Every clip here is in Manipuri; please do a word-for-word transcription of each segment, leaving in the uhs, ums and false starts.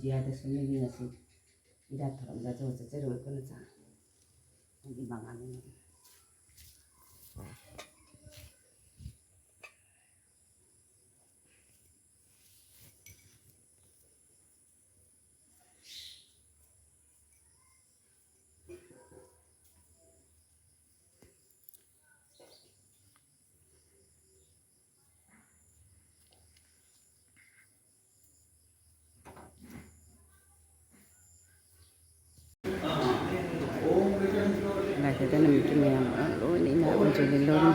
ꯏꯟꯗꯤꯌꯥꯗꯁꯨ ꯃꯤꯒꯤ ꯉꯁꯤ ꯏꯔꯥꯠ ꯊꯧꯔꯝꯗ ꯖꯒꯣꯏ ꯆꯠꯆꯔꯨꯔꯦꯀꯣ ꯅꯆꯥ꯫ ꯑꯩꯒꯤ ꯃꯉꯥꯜꯅꯤ꯫ ꯂꯥꯏ ꯀꯠꯊꯅꯕꯒꯤ ꯃꯌꯥꯝ ꯂꯣꯏꯅ ꯏꯅꯥꯛ ꯈꯨꯟꯖꯜꯂꯦ ꯂꯣꯏꯅ꯫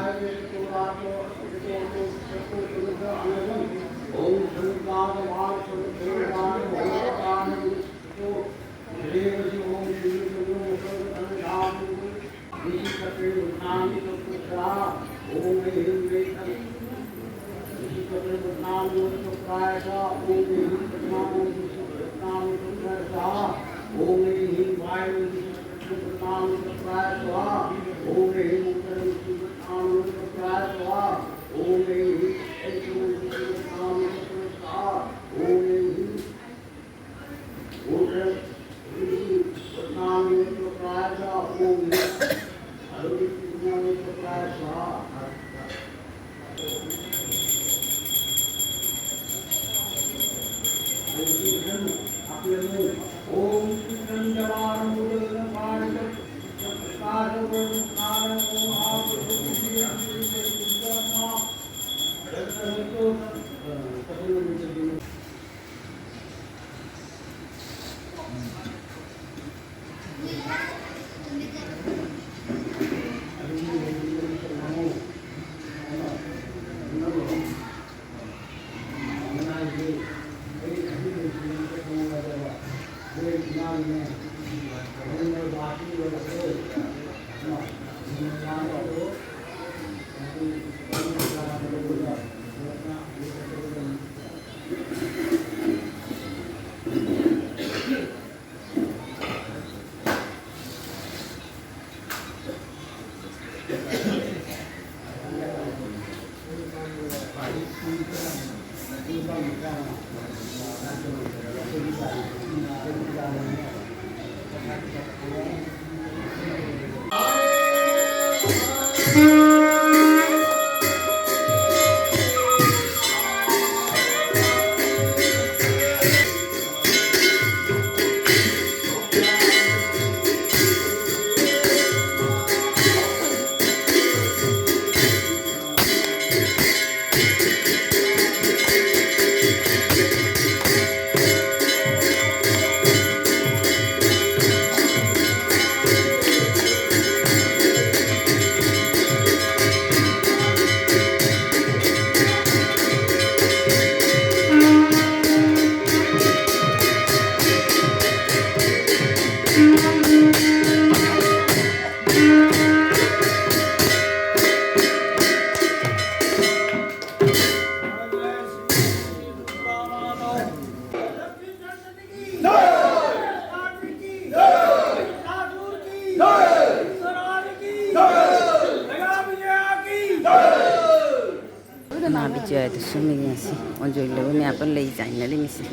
ꯆꯦ, ꯑꯗꯨ ꯁꯨꯝ ꯌꯦꯡꯁꯤ꯫ ꯑꯣꯟꯖꯣꯏ ꯂꯣꯏ ꯃꯌꯥꯝ ꯂꯩ ꯆꯥꯏꯅꯔꯤꯃꯤꯁꯤ꯫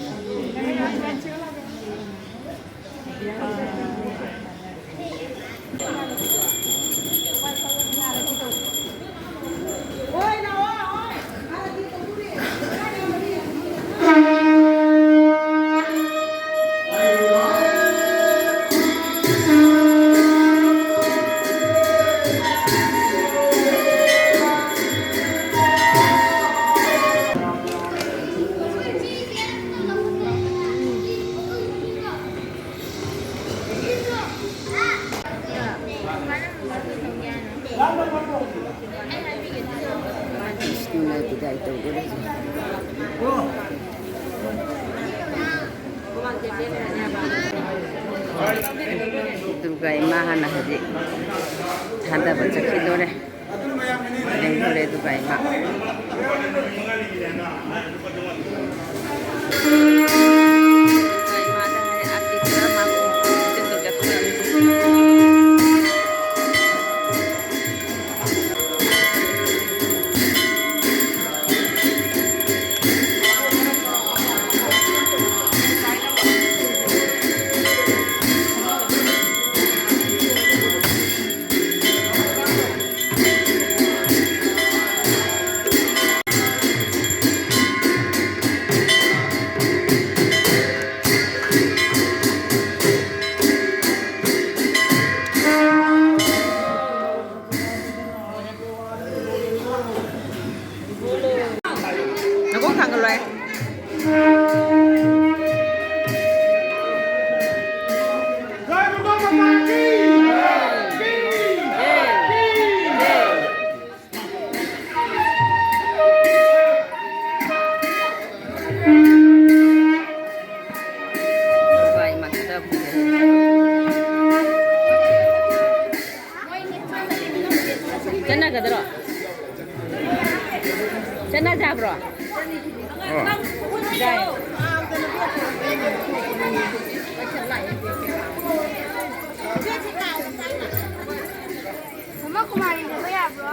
ꯕꯤꯁꯅꯨꯅ ꯕꯤꯗꯥꯏ ꯇꯧꯗꯣꯔꯦ꯫ ꯗꯨꯔꯒꯥ ꯏꯃꯥ ꯍꯥꯟꯅ ꯍꯧꯖꯤꯛ ꯊꯥꯗꯕ ꯆꯠꯈꯤꯗꯣꯔꯦ꯫ ꯂꯩꯍꯧꯔꯦ ꯗꯨꯔꯒꯥ ꯏꯃꯥ꯫ ꯅꯀꯣꯡ ꯊꯥꯡꯒꯠꯂꯣꯏ꯫ ꯆꯠꯅꯒꯗ꯭ꯔꯣ? ꯆꯠꯅꯖꯥꯕ꯭ꯔꯣ? ꯌꯥꯏ꯫ ꯃꯃꯥ ꯀꯨꯃꯥꯔꯤ ꯂꯩꯕ ꯌꯥꯕ꯭ꯔꯣ?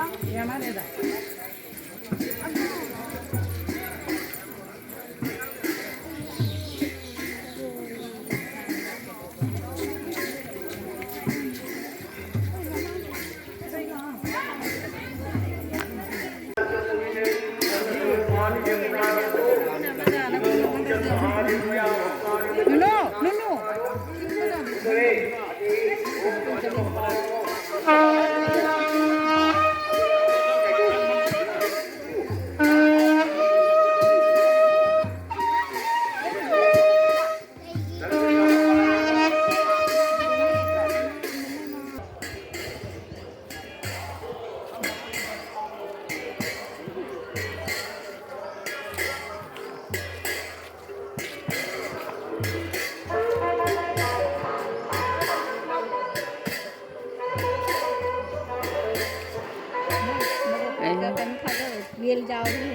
ꯌꯥꯎꯔꯤ꯫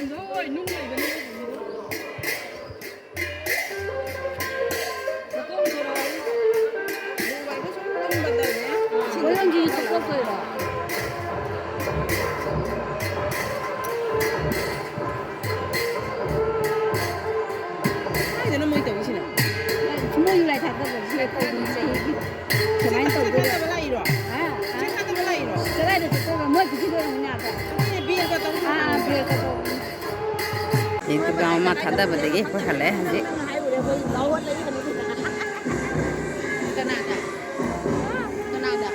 ꯂꯣꯏ ꯅꯨꯡ ꯂꯩꯕꯅꯦ꯫ ꯃꯇꯣꯡ ꯊꯣꯔꯛꯑꯣ꯫ ꯂꯨꯍꯣꯡꯕꯗ ꯁꯨꯝ ꯇꯨꯝꯕꯗꯅꯦ꯫ ꯍꯣꯔꯦꯟꯒꯤ ꯆꯠꯊꯣꯛꯇꯣꯏꯔꯣ? ꯀꯥꯏꯗꯅꯣ ꯃꯣꯏ ꯇꯧꯔꯤꯁꯤꯅ? ꯃꯣꯏ ꯂꯥꯏ ꯊꯥꯗꯕ ꯁꯤ ꯀꯃꯥꯏꯅ ꯇꯧꯗꯣꯏꯅꯣ? ꯆꯠꯊꯕ ꯂꯥꯛꯏꯔꯣ? ꯍꯥ? ꯆꯠꯊꯕ ꯂꯥꯛꯏꯔꯣ? ꯀꯗꯥꯏꯗ ꯆꯠꯇꯣꯏꯕ? ꯃꯣꯏ ꯄꯨꯈ꯭ꯔꯤꯗ ꯑꯣꯏꯔꯝꯒꯅꯤ ꯑꯥꯗ꯫ ꯑꯗꯨꯅꯦ ꯕꯦꯜꯒ ꯇꯧꯗꯅ ꯑꯥ, ꯑꯥ, ꯕꯦꯜꯒ ꯇꯧꯗꯅ꯫ ꯁꯤ ꯗꯨꯔꯒꯥ ꯃꯃꯥ ꯊꯥꯗꯕꯗꯒꯤ ꯑꯩꯈꯣꯏ ꯍꯜꯂꯛꯑꯦ ꯍꯧꯖꯤꯛ꯫ ꯀꯅꯥꯗ? ꯀꯅꯥꯗ?